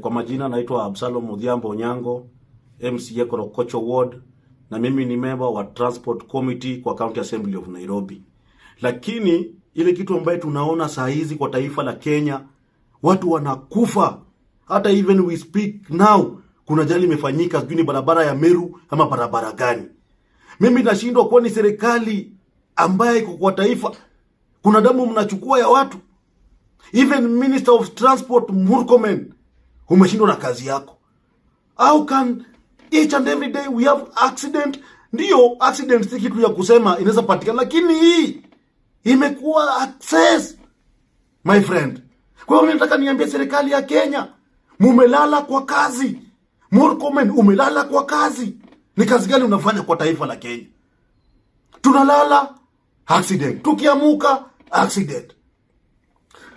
Kwa majina naitwa Absalom Odhiambo Onyango, MCA Korogocho Ward, na mimi ni member wa Transport Committee kwa County Assembly of Nairobi. Lakini ile kitu ambayo tunaona saa hizi kwa taifa la Kenya, watu wanakufa. Hata even we speak now, kuna ajali imefanyika, sijui ni barabara ya Meru ama barabara gani. Mimi nashindwa, kwani serikali ambaye iko kwa taifa, kuna damu mnachukua ya watu? Even Minister of Transport Murkomen, umeshindwa na kazi yako. How can each and every day we have accident? Ndiyo, accident si kitu ya kusema inaweza patikana, lakini hii imekuwa excess, my friend. Kwa hiyo mimi nataka niambie serikali ya Kenya, mumelala kwa kazi. Murkomen, umelala kwa kazi. Ni kazi gani unafanya kwa taifa la Kenya? Tunalala, accident, tukiamuka, accident.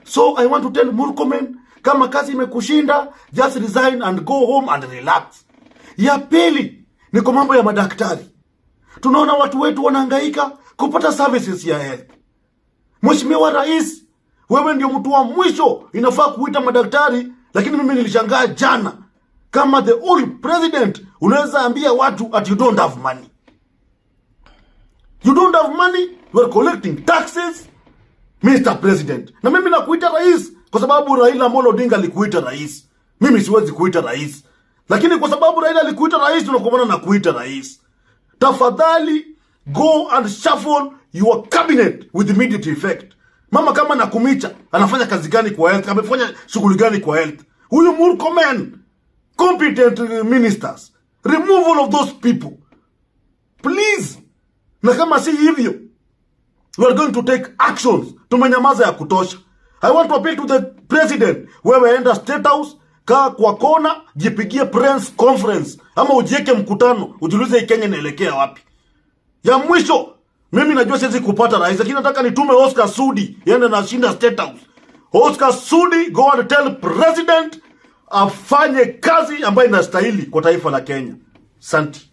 So I want to tell Murkomen, kama kazi imekushinda, just resign and go home and relax. Ya pili ni kwa mambo ya madaktari. Tunaona watu wetu wanahangaika kupata services ya health. Mheshimiwa Rais, wewe ndio mtu wa mwisho inafaa kuita madaktari, lakini mimi nilishangaa jana kama the only president unaweza ambia watu at you don't have money. You don't have money, you are collecting taxes, Mr. President. Na mimi nakuita rais kwa sababu Raila Amolo Odinga alikuita rais. Mimi siwezi kuita rais. Lakini kwa sababu Raila alikuita rais, tunakuona na kuita rais. Tafadhali go and shuffle your cabinet with immediate effect. Mama kama Nakhumicha anafanya kazi gani kwa health? Amefanya shughuli gani kwa health? Huyu Murkomen, competent ministers, remove all of those people. Please. Na kama si hivyo, we are going to take actions. Tumenyamaza ya kutosha. I want to appeal to the president. Wewe enda State House, kaa kwa kona, jipigie press conference ama ujieke mkutano, ujiulize hii Kenya inaelekea wapi. Ya mwisho, mimi najua siwezi kupata rais, lakini nataka nitume Oscar Sudi yende na shinda State House. Oscar Sudi, go and tell president afanye kazi ambayo inastahili kwa taifa la Kenya. Asante.